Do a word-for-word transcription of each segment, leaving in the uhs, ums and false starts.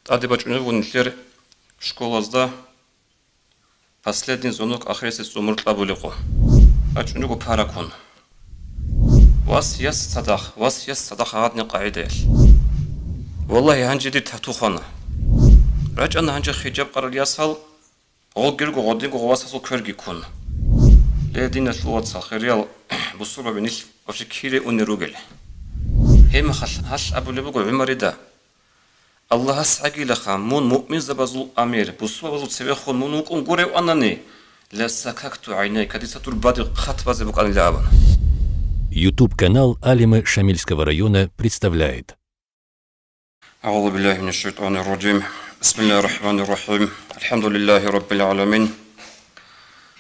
ТӀаде бачӀунеб буго нилъер школазда последний звонок, ахирисеб цӀумур кьабулеб къо. БачӀунего паракун. Вас яс цадахъ, вас яс цадахъ гьадни къагӀидаялъ. Валлагьи, гьанже дир тату хвана. РачӀана гьанже хиджаб къарал ясал, гъогирго гъодинго васасул кверги ккун. Ле, диналъул вацал, хириял бусурбаби, нилъ вообще кире унел ругел. Гьеб мехалъ гьалъ абулеб буго ГӀумарида: «Аллагьас гӀагилаха, мун муъминзабазул амир, бусурбабазул цевехун мун вукӀун гуреванани, ла сакакту гӀайнайка, дица дур бадиб хъат базе букӀанила», — абун. YouTube канал Алимы Шамильского района представляет. أعوذ بالله من الشيطان الرجيم. بسم الله الرحمن الرحيم. الحمد لله رب العالمين.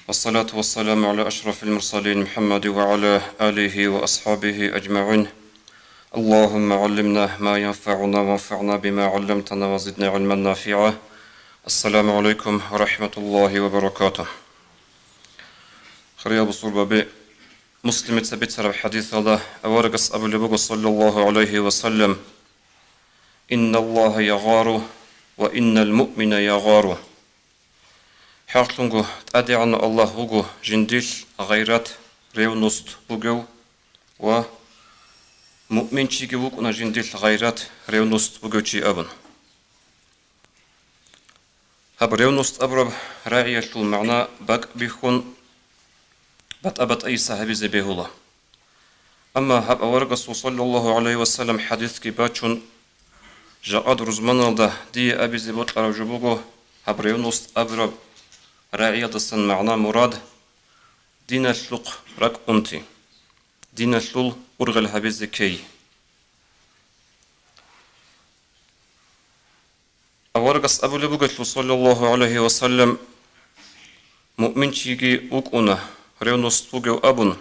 والصلاة والسلام على أشرف المرسلين محمد وعلى آله وأصحابه أجمعين. اللهم علمنا ما ينفعنا وانفعنا بما علمتنا وزدنا علما نافعا. السلام عليكم ورحمة الله وبركاته. Хириял бусурбаби, Муслимица бицараб хӀадисалда аварагас абулеб буго, саллаллагьу гӀалайгьи ва саллам: «Инналлагьа ягъару ва иннал муъмина ягъару». ХӀакълъунго, ТӀадегӀанав Аллагь вуго жиндилъ гъайрат, ревност бугев, ва муъминчиги вукӀуна жиндилъ гъайрат, ревност бугев чи абун. Гьаб ревност абураб рагӀиялъул магӀна бакӀ бихьун, батӀа-батӀайиса гьабизе бегьула. Амма гьаб аварагасул, саллаллагьу гӀалайгьи ва саллам, хӀадисги бачун, жакъад рузманалда дие абизе бокьараб жо буго гьаб ревност абураб рагӀиялдасан магӀна-мурад: диналъухъ ракӀ унти, диналъул ургъел гьабизе ккей. Аварагас абулеб бугелъул, саллаллагьу гӀалайгьи ва саллам: «Муъминчиги вукӀуна, ревност бугев», — абун,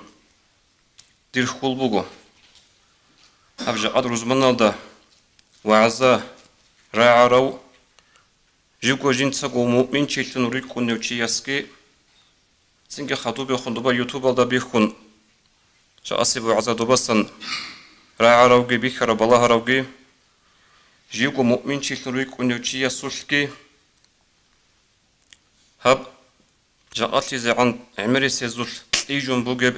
дир хьул буго. Гьаб жакъад рузманалда вагӀза рагӀарав, живго жинцаго муъминчилъун рикӀкӀунев чиясги, цинги хадубехун доба ютубалда бихьун, чагӀаси бугӀза добасан рагӀаравги бихьараб балагьаравги, живго муъминчилъун рикӀкӀунев чиясулъги гьаб жакъалъизегӀан гӀемерисезулъ кьижун бугеб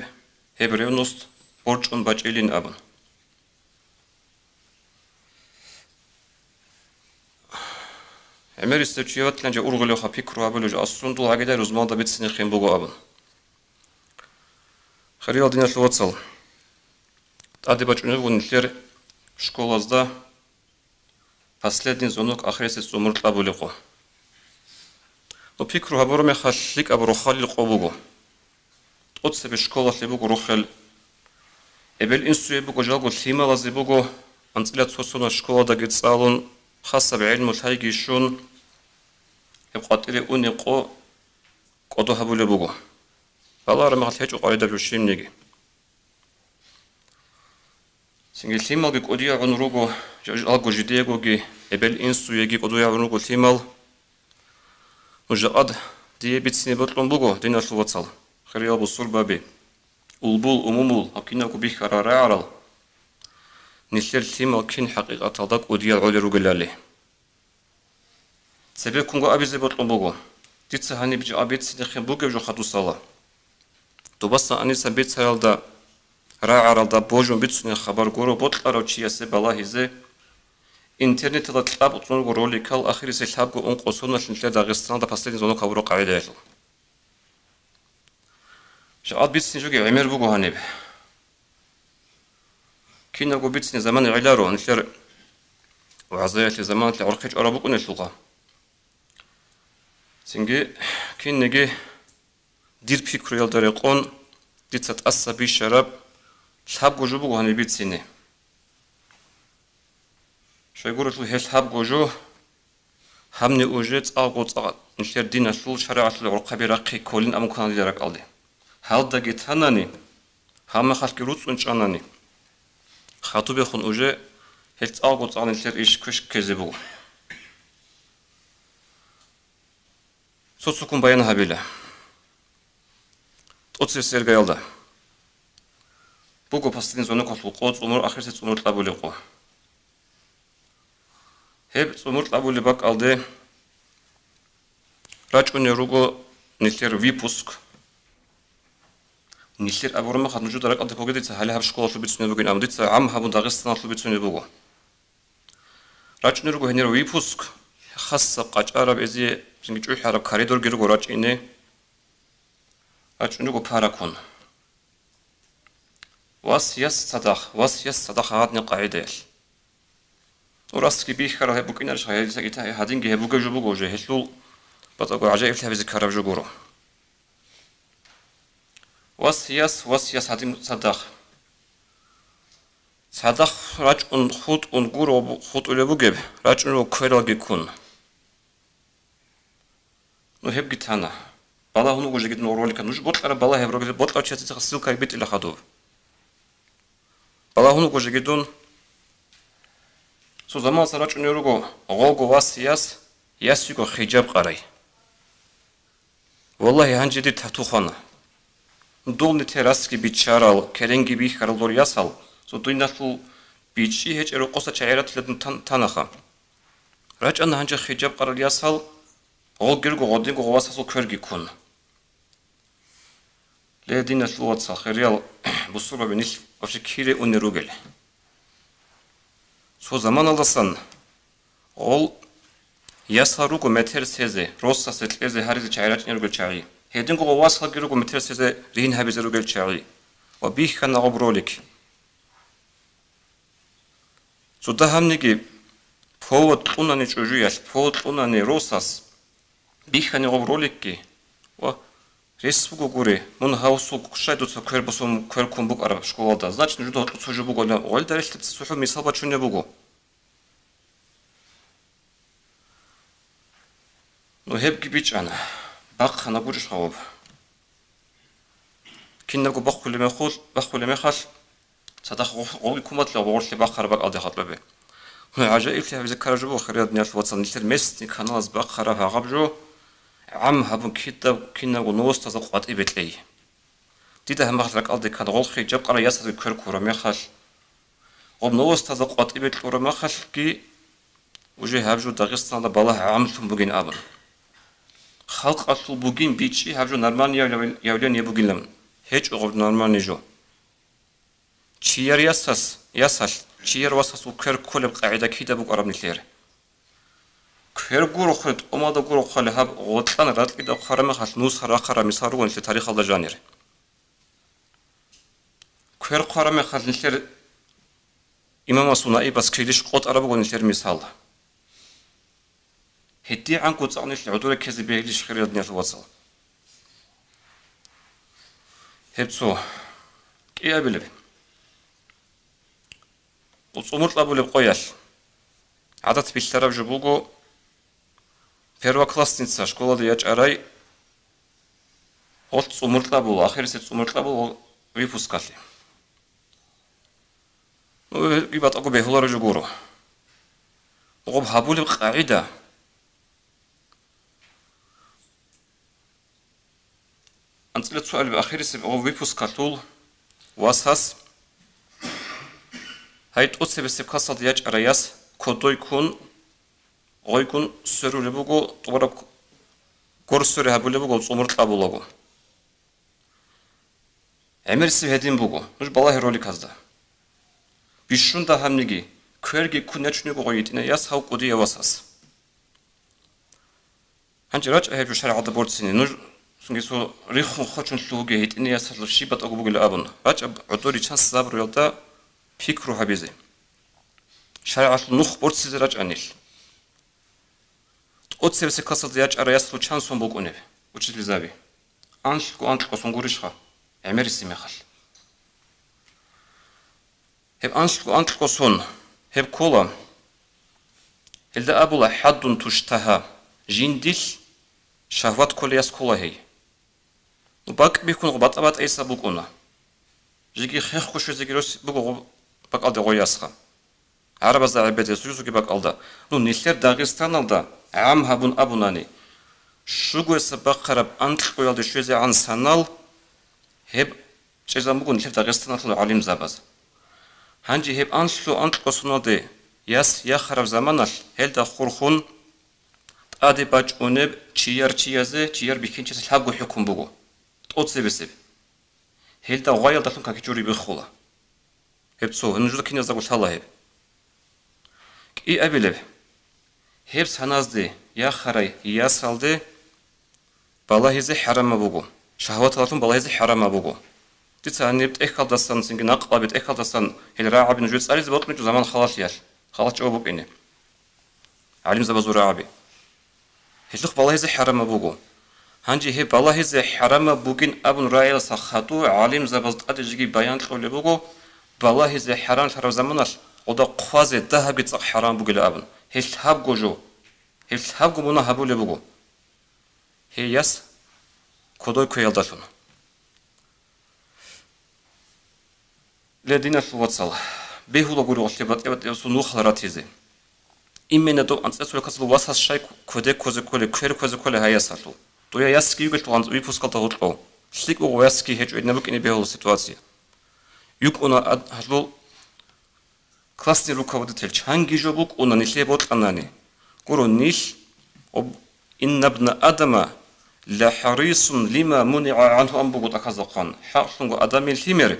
гьеб ревност борчӀун бачӀилин абун. ГӀемерисев чи ватилан жа ургъулевха пикру гьабулев жо, асундул гӀагидай рузмалда бицинехин буго абун. Хириял диналъул вацал, тӀаде бачӀунеб буго нилъер школазда последний звонок, ахирисеб цӀумур кьабулеб къо. Ну, пикру гьабураб мехалъ, лъикӀаб рохалил къо буго. ТӀоцебе школалъе буго рохел. Эбел-инсуе буго, жалго лъималазе буго, анцӀила цо-цоналъ школадаги цӀалун, хасаб гӀелму лъайги щун, гьеб къватӀире унеб къо кӀодо гьабулеб буго. Балагьараб мехалъ гьечӀо къваридаб жо щибниги. Цинги лъималги кӀудиягӀун руго, жа-, жалго жидеягоги, эбел-инсуеги кӀудиягӀун руго лъимал. Нуж жакъад дие бицине бокьун буго, диналъул вацал, хириял бусурбаби, улбул, умумул, гьаб кинабго бихьарал рагӀарал, нилъер лъимал кин хӀакъикъаталда кӀудиял гӀолел ругелали. Цебеккунго абизе бокьун буго, дица гьаниб жо абицинехъин бугеб жо хадусала. Добасан анисан бицаралда, рагӀаралда божун бицунеб хабар гуро бокьарав чиясе балагьизе, интернеталда кьаб цӀун руго роликал, ахирисе лъабго ункъо соналъ нилъер Дагъистаналда последний звонок гьабураб къагӀидаялъул. Жакъад бицин жоги гӀемер буго гьаниб. Кинабго бицине замана гӀеларо, нилъер вагӀзаялъе заманалъе гӀорхъи чӀвараб букӀунелъулха. Цинги кинниги дир пикруялда рекъон дица тӀаса бищараб лъабго жо буго гьаниб бицине. Щайгурелъул гьел лъабго жо гьабни уже цӀакъго цӀакъ нилъер диналъул, шаригӀаталъул гӀурхъаби рахъи кколин абун ккана дида ракӀалде. Гьалдаги танани, гьаб мехалъги руцӀцӀун чӀанани, хадубехун уже гьел цӀакъго цӀакъ нилъер иш квеш ккезе буго. Цо-цоккун баян гьабила. ТӀоцебесеб иргаялда буго последний звонокалъул къо, цӀумур, ахирисеб цӀумур кьабулеб къо. Гьеб цӀумуркьабулеб бакӀалде рачӀунел руго нилъер выпуск. Нилъер абураб мехалъ нужеда ракӀалде ккоге дица гьале гьаб школалъул бицунеб бугин, амма дица гӀам гьабун Дагъистаналъул бицунеб буго. РачӀунел руго гьенир выпуск, хасаб къачӀараб эзие цинги чӀухӀараб коридорги руго рачӀине. РачӀунел руго паракун. Вас-яс цадахъ, вас-яс цадахъ гьадин къагӀидаялъ. Урасги бихьарал гьеб букӀинарищ, гьелдаса гьадинги гьеб бугеб жо буго уже, гьелъул батӀаго гӀажаиблъи гьабизе ккараб жо гуро. Вас-яс, вас-яс гьадин цадахъ. Цадахъ рачӀун хутӀун гуро, хутӀулеб бугеб, рачӀун квералги ккун. Ну, гьебги тана. Балагьун вуго жеги дун роликан. Нуж бокьараб балагь гьеб ролик, бокьарав чиясда цехъ ссылкаги битӀила хадуб. Балагьун вуго жеги дун. Цо заманалъ рачӀунел руго гъолго вас-яс, ясиго хижаб къарай. Валлагьи, гьанже дир тату хвана. Дол нилъер расги биччарал, керенги бихьарал дол ясал, цо диналъул бичӀчӀи гьечӀеб рокъоса чагӀи ратила дун тан-, танаха. РачӀана гьанже хижаб къарал ясал, гъогирго гъодинго гъо васасул кверги ккун. Ле, диналъул вацал, хириял бусурбаби, нилъ вообще кире унел ругел. Цо заманалдасан гъол ясал руго метер сезе, росасе кьезе гьаризе чагӀи рачӀине ругел чагӀи. Гьединго гъо васалги руго метер сезе ригьин гьабизе ругел чагӀи. Ва бихьана гъоб ролик. Цо дагьабниги повод кьунани чӀужуялъ, повод кьунани росас, бихьани гъоб роликги ва рес буго гури, мун гьавсул ккущай дуца квер босун квер ккун букӀараб школалда, значит, нужеда гьоркьоб цо жо буго, гъолда релълъи цохӀо мисал бачунеб буго. Ну, гьебги бичӀчӀана, бахъана гурищ гьаваб. Кинабго бахъулеб мехалъ, бахъулеб мехалъ, цадахъ гъо-, гъолги куматлъи гъорлъи бахъараб бакӀалде хатӀабе. Ну, гӀажаиблъи гьабизе ккараб жо буго, хириял диналъул вацал, нилъер местный каналаз бахъараб гьагъаб жо, гӀам гьабун кида-, кинабго новостазда къватӀибе кьей. Дида гьаб мехалъ ракӀалде ккана, гъол хижаб къарай ясазги квер ккураб мехалъ, гъоб новостазда къватӀибе кьураб мехалъги, уже гьаб жо Дагъистаналда балагь гӀамлъун бугин абун. Халкъалъул бугин бичӀчӀи гьаб жо нормальный явлен-, явление бугилан, гьечӀо гъоб нормальный жо. Чияр ясас, ясалъ, чияр васасул квер кколеб къагӀида кида букӀараб нилъер? Квер гуро хъвали, тӀомада гуро хъвали, гьаб гъоркьан ракьида хъвараб мехалъ нусал рахъараб мисал руго нилъер тарихалда жанир. Квер хъвараб мехалъ нилъер имамасул наибас килищ къотӀараб буго нилъер мисал. ГьедигӀанго цӀакъ нилъ гӀодор реккезе бегьилищ, хириял диналъул вацал? Гьеб цо кӀиабилеб. ЦӀумуркьабулеб къоялъ гӀадат бихьараб жо буго, первоклассница школалде ячӀарай, гъолъ цӀумуркьабула, ахирисеб цӀумуркьабула выпускалъе. Ну, гьебги батӀаго бегьуларо жо гуро. Гъоб гьабулеб къагӀида. АнцӀила цоалеб ахирисеб гъов выпускалъул васас гьай тӀоцебесеб классалда ячӀарай яс кодой ккун, гъойгун сверулеб буго, тӀубараб гор свере гьабулеб буго цӀумуркьабулаго. ГӀемерисеб гьедин буго, нуж балагье роликазда. Бищун дагьабниги, кверги ккун ячун йиго гъой гьитӀинай яс гьав кӀудияв васас. Гьанже рачӀа гьеб жо шаргӀалда борцине, нуж цинги цо риххун хочун лъугьуге гьитӀинай ясалъул щиб батӀаго бугилан абун, рачӀа гӀодор риччан сабруялда пикру гьабизе. ШаргӀалъул нух борцизе рачӀа нилъ. ТӀоцебесеб классалда ячӀарай ясалъул чан сон букӀунеб, учительзаби? Анлъго анкьго сон гурищха, гӀемерисеб мехалъ? Гьеб анлъго анкьго сон, гьеб ккола, гьелда абула хӀаддун туштагьа, жиндилъ шагьват кколей яс ккола гьей. Ну, бакӀ бихьун гъо батӀа-батӀайса букӀуна. Жеги хехго щвезеги рос буго гъо бакӀалде гъой ясха. ГӀарабазда гӀебеде, союзги бакӀалда. Ну, нилъер Дагъистаналда гӀам гьабун абунани, щугояса бахъараб анкьгоялде щвезегӀан санал гьеб чӀезан буго нилъер Дагъистаналъул гӀалимзабаз. Гьанже гьеб анлъго анкьго соналде Яс яхараб заманалъ гьелда хурхун тӀаде бачӀунеб чияр чиязе, чияр бихьинчиясе лъабго хӀукму буго, тӀоцебесеб. Гьелда гъваялдалъун какичури биххула. Гьеб цо, нужеда киназдаго лъала гьеб. КӀиабилеб, гьеб саназде яхарай ясалде балагьизе хӀарамаб буго, шагьваталъун балагьизе хӀарамаб буго. Дица гьаниб тӀехьалдасан, цинги накълаби тӀехьалдасан гьел рагӀаби нужее цӀализе бокьичӀо заман халалъиялъ, халалъ чӀого букӀине. ГӀалимзабазул рагӀаби. Гьелъухъ балагьизе хӀарамаб буго. Гьанже гьеб балагьизе хӀарамаб бугин абун рагӀиялдаса хадув гӀалимзабаз тӀаде жеги баян кьолеб буго, балагьизе хӀарамлъараб заманалъ гъода хъвазе дагьабги цӀакъ хӀарам бугилан абун. Гьеб лъабго жо, гьеб лъабго мунагь гьабулеб буго. Гьей яс кодой кквеялдалъун. Ле, диналъул вацал, бегьула гури гъолъе батӀи-батӀияб цун нухал ратизе. Именно дов анцӀила цо рахъалъ васас щай кведе ккозе кколей, квер ккозе кколей гьай ясалъул. Дуе ясги йигелъул анцӀ выпускалда гьоркьов. ЛъикӀ вуго, ясги гьечӀо гьединаб букӀине бегьула ситуация. ЙукӀуна ад-, гьалъул классный руководитель, чанги жо букӀуна нилъее бокьанани. Гуро, нилъ, об-, «Инна бна Адама ла хӀарисун лима мунигӀа гӀангьу», ан буго тӀахьазда хъван. ХӀакълъунго Адамил лъимер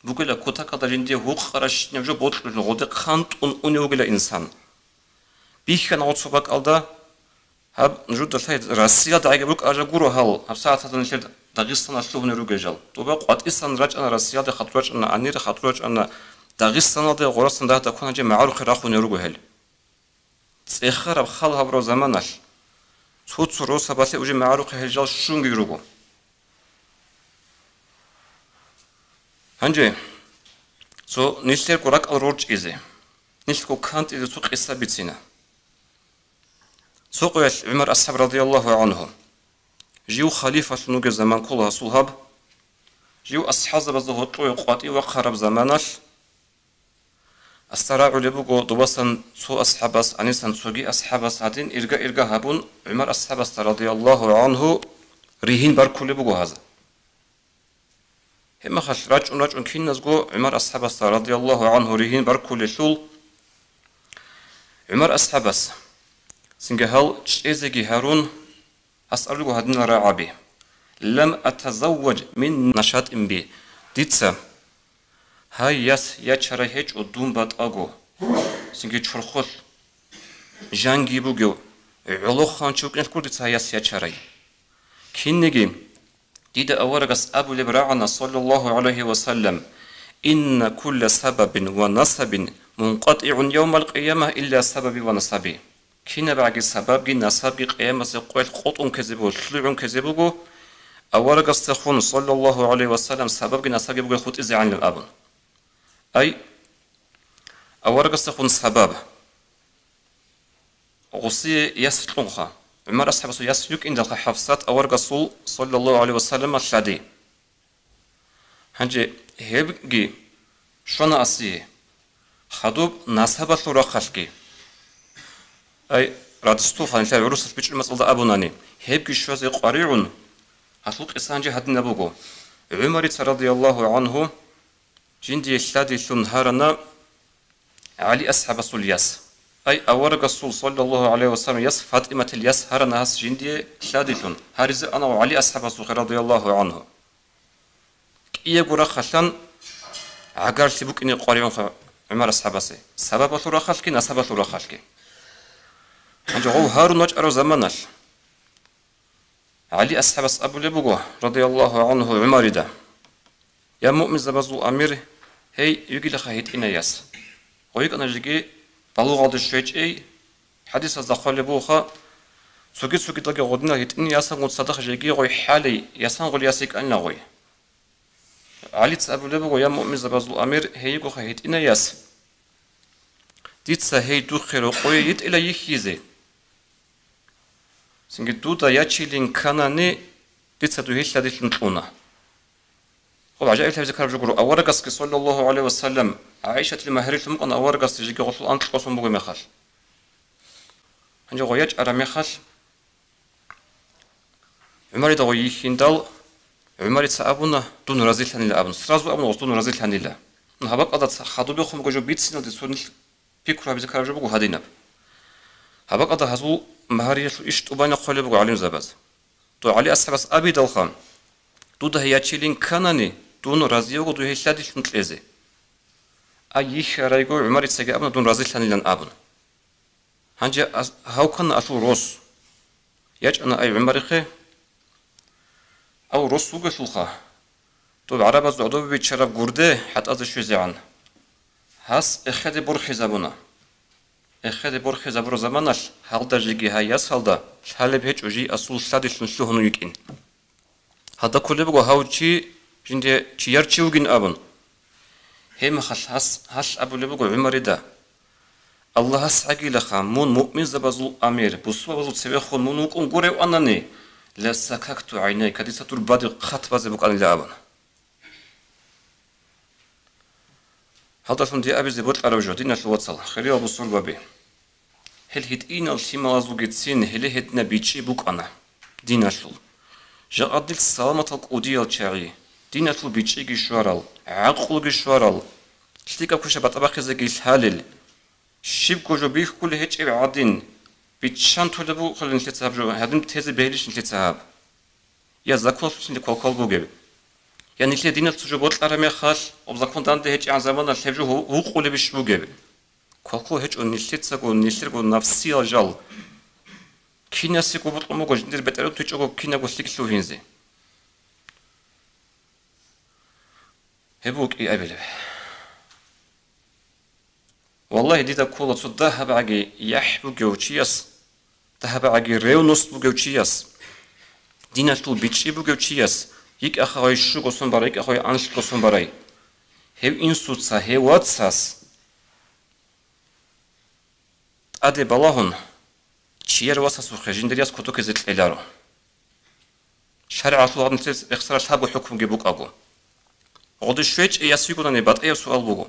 бугила кутакалда жиндие гьукъаращинаб жо бокьулъун, гъоде хъантӀун унев вугила инсан. Бихьана гъо цо бакӀалда, гьаб нужеда лъай Россиялда гӀайги букӀараб жо гуро гьал, гьаб сагӀат гьадин нилъер Дагъистаналъ лъугьунел ругел жал. Доба къватӀисан рачӀана Россиялде, хатӀ рачӀана, гьанир хатӀ рачӀана Дагъистаналде, гъорасан дагьда ккун гьанже магӀарухъе рахунел руго гьел. ЦӀехараб хал гьабураб заманалъ цо-цо росабалъе уже магӀарухъе гьел жал щунги руго. Гьанже цо нилъерго ракӀал рорчӀизе, нилъго кантӀизе цо къиса бицина. Цо къоялъ ГӀумар асхӀаб радияллагьу гӀангьу, жив халифалъун вугеб заман ккола гьасул гьаб, жив асхӀабзабазда гьоркьове къватӀив вахъараб заманалъ, асда рагӀулеб буго, добасан цо асхӀабас, гьанисан цоги асхӀабас гьадин ирга-ирга гьабун, ГӀумар асхӀабасда радияллагьу гӀангьу ригьин баркулеб буго гьазда. Гьебмехалъ рачӀун-рачӀун киназго ГӀумар асхӀабасда радияллагьу гӀангьу ригьин баркулелъул, ГӀумар асхӀабас цинги гьал чӀезеги гьарун, гьас абулеб буго гьадинал рагӀаби: «Лам атазавваж мин нашатин би». Дица гьай яс ячарай гьечӀо дун батӀаго, цинги чорхолъ жанги бугев, гӀолохъанчи вукӀиналъ гуро дица гьай яс ячарай. Кинниги Дида аварагас абулеб рагӀана, саллаллагьу гӀалайгьи ва саллам: «Инна кулла сабабин ва насабин мункъатӀигӀун явмал къияма илла сабаби ва насаби». КинабгӀаги сабабги насабги къиямасеб къоялъ къотӀун ккезе буго, лъугӀун ккезе буго, аварагасдехун, саллаллагьу гӀалайгьи ва саллам, сабабги насабги бугел хутӀизегӀанилан абун. Ай, аварагасдехун сабаб. Гъосие яс кьунха. ГӀумар асхӀабасул яс йукӀиндалха ХӀафсат аварагасул, саллаллагьу гӀалайгьи ва саллам, лъади. Гьанже гьебги щвана асие. Хадуб насабалъул рахъалъги. Ай, радостуха, нилъер гӀурусалъ бичӀчӀулеб мацӀалда абунани, гьебги щвезе къваригӀун, гьалъул къиса гьанже гьадинаб буго. ГӀумарица радияллагьу гӀангьу жиндие лъадилъун гьарана ГӀали асхӀабасул яс. Ай, аварагасул, саллаллагьу гӀалайгьи ва саллам, яс ФатӀиматил яс гьарана гьас жиндие лъадилъун, гьаризе ана ГӀали асхӀабасухъе, радияллагьу гӀангьу. КӀиябго рахъалъан гӀагарлъи букӀине къваригӀунха ГӀумар асхӀабасе, сабабалъул рахъалъги, насабалъул рахъалъги. Гьанже гъов гьарун вачӀарав заманалъ, ГӀали асхӀабас абулеб буго, радияллагьу гӀангьу, ГӀумарида: «Я муъминзабазул амир, гьей, йигилаха гьитӀинай яс». Гъой йикӀана жеги балугъалде щвечӀей, хӀадисазда хъвалеб бугоха, цоги-цогидалги гъодинал гьитӀинай ясангун цадахъ жеги гъой хӀалей, ясангъул яс йикӀанила гъой. ГӀалица абулеб буго: «Я муъминзабазул амир, гьей йигоха гьитӀинай яс. Дица гьей духъе рокъое йитӀила йихьизе. Цинги дуда ячилин кканани, дица дугье лъадилъун кьуна». Гъоб гӀажаиблъабизе ккараб жо гуро, аварагасги, саллаллагьу гӀалайгьи ва саллам, ГӀайшатил магьарилъун букӀана аварагасда жеги гъолъул анкь тӀосун бугеб мехалъ. Гьанже гъой ячӀараб мехалъ, ГӀумарида гъой йихьиндал, ГӀумарица абуна: «Дун разилъанила», — абун. Сразу абуна гъос: «Дун разилъанила». Ну, гьаб бакӀалда ца-, хадубехун буго жо бициналде цо нилъ Пикру гьабизе ккараб жо буго гьадинаб. Гьаб бакӀалда гьазул магьариялъул иш тӀубанилан хъвалеб буго гӀалимзабаз. Дов ГӀали асхӀабас абидалха, дуда гьей ячейилин кканани, дун разиявго дуе гьей лъадилъун кьезе. Ай, йихьарайго, ГӀумарицаги абуна, дун разилъанилан абун. Гьанже ас-, гьав ккана асул рос. ЯчӀана ай ГӀумарихъе. Ав рос вугелъулха, дов гӀарабазул гӀодобе биччараб гурде хӀатӀазе щвезегӀан. Гьас эхеде борхизабуна. Эхеде борхизабураб заманалъ гьалда жеги гьай ясалда лъалеб гьечӀо жий асул лъадилъун лъугьун йикӀин. Гьалда кколеб буго гьав чи жинде чияр чи вугин абун. Гьебмехалъ гьас гьалъ абулеб буго ГӀумарида: «Аллагьас гӀагилаха, мун муъминзабазул амир, бусурбабазул цевехун мун вукӀун гурев анани, ла сакакту гӀайнайка, дица дур бадиб хъат базе букӀанила», — абун. Гьалдалъун дие абизе бокьараб жо, диналъул вацал, хириял бусурбаби. Гьел гьитӀинал лъималазулгицин гьеле гьединаб бичӀчӀи букӀана диналъул. Жакъа дил саламатал кӀудиял чагӀи, диналъул бичӀчӀиги щварал, гӀакълуги щварал, лъикӀаб квеша батӀа бахъизеги лъалел, щибго жо бихьулеб гьечӀеб гӀадин, биччан толеб букӀулин нилъеца гьаб жо, гьадин тезе бегьилищ нилъеца гьаб? Я законлъун квалквал бугеб? Я нилъер диналъул жо бокьараб мехалъ, об закон данде гьечӀегӀан заманалъ гьеб жо гьу-, гьукъулебищ бугеб? Квалквал гьечӀо нилъецаго, нилъерго нафсиял жал. Кинасего бокьун буго жиндир бетӀерун течӀого кинабго лъикӀлъугьинзе. Гьеб буго кӀиабилеб. Валлагьи, дида ккола цо дагьабгӀаги яхӀ бугев чияс, дагьабгӀаги ревность бугев чияс, диналъул бичӀчӀи бугев чияс, йикӀаха гъой щуго сон барай, йикӀаха гъой анлъго сон барай. Гьев инсуца, гьев вацас тӀаде балагьун, чияр васасухъе жиндир яс кутакизе кьеларо. ШаригӀаталъул гьаб нилъер рехсаралъ гьабго хӀукмуги букӀаго. Гъоде щвечӀей яс йигонани батӀияб суал буго.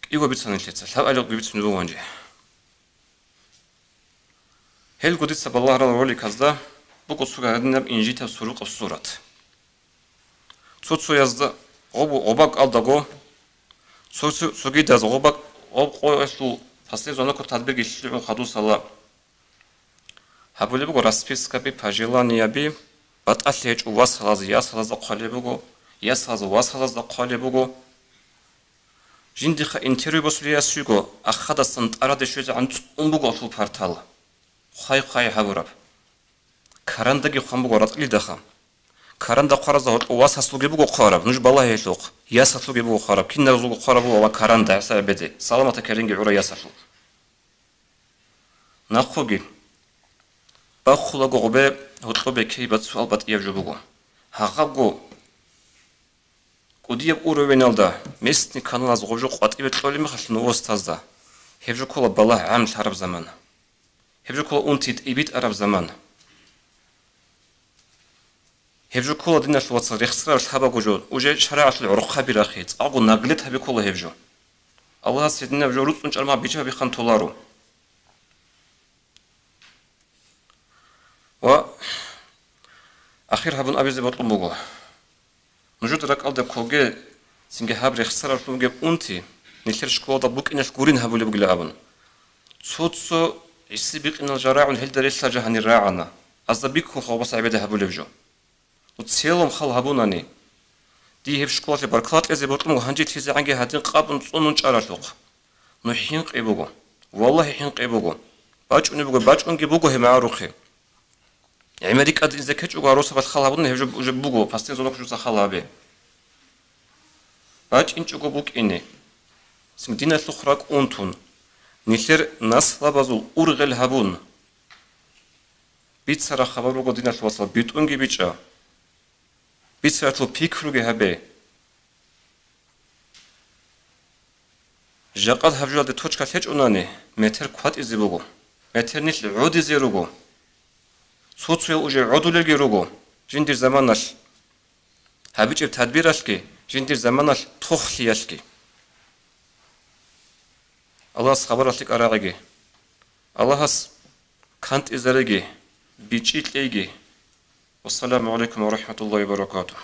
КӀиго бицана нилъеца, лъабалигъги бицунеб буго гьанже. Гьелго дица балагьарал роликазда буго цо гьадинаб инжитаб сурукъаб сурат. Цо-цоязда гъоб-, гъобакӀалдаго, цо-, цо-, цогидаз гъобакӀ-, гъоб къоялъул пасне зонокор тадбирги лъугӀун хадусала. Гьабулеб буго распискаби, пожеланиеби, батӀалъи гьечӀо васалаз ясалазда хъвалеб буго, ясалаз васалазда хъвалеб буго. Жиндихъа интервью босулев яс вуго, ахадасан тӀараде щвезегӀан цӀун буго алъул партал. Хъвай-хъвай гьабураб. Карандаги хъван буго ратӀлидаха. Каранда хъваразда гьоркьов васаслъуги буго хъвараб, нуж балагье гьелъухъ, ясалъуги буго хъвараб, киназулго хъвараб буго ва каранда гӀиса гӀебеде, саламата керенги гӀура ясалъул. Нахъуги. Бахъулаго гъубе гьоркьоб бекей бацуал батӀияб жо буго. Гьагъабго кӀудияб уровеналда местный каналаз гъоб жо къватӀибе кьолеб мехалъ новостазда, гьеб жо ккола балагь гӀамлъараб заман. Гьеб жо ккола унти тӀибитӀараб заман. Гьеб жо ккола, диналъул вацал, рехсараб лъабабго жо, уже шаригӀаталъул гӀорхъаби рахъи, цӀакъго наглетаби ккола гьеб жо. Аллагьас гьединаб жо руцӀцӀун чӀармагъ бича-бихан толаро. Ва ахир гьабун абизе бокьун буго. Нужеда ракӀалда ккоге, цинги гьаб рехсаралъун бугеб унти, нилъер школалда букӀиналъ гурин гьабулеб бугила абун. Цо-цо гӀиси-бикъинал жа рагӀун гьелда релълъа жа гьанир рагӀана, азда биккун хъалбас гӀебеда гьабулеб жо. Ну, целом хал гьабунани, дие гьеб школалъе баркала кьезе бокьун буго, гьанже лъизегӀанги гьадин къабун цӀунун чӀаралъухъ. Ну, хӀинкъи буго. Валлагьи, хӀинкъи буго. БачӀунеб буго, бачӀунги буго гьеб магӀарухъе. ГӀемер рикӀкӀад инзе ккечӀого гьарусабалъ хал гьабуна, гьеб жо уже буго, пастен зонок жуца хал гьабе. БачӀинчӀого букӀине. Цин диналъухъ ракӀ унтун, нилъер наслабазул ургъел гьабун. Бицара хабар буго, диналъ вацал, битӀунги бичӀа. Бицаралъул пикруги гьабе. Жакъад гьаб жоялде точка лъечӀунани, метер кватӀизе буго, метер нилъ гӀодизе руго. Цо-цоял уже гӀодулелги руго, жиндир заманалъ гьабичӀеб тадбиралъги, жиндир заманалъ тохлъиялъги. Аллагьас хабаралъе кӀарагӀиги. Аллагьас кантӀизареги, бичӀчӀи кьейги. Вассаламу гӀалайкум ва рахӀматуллагьи ва баракатугь.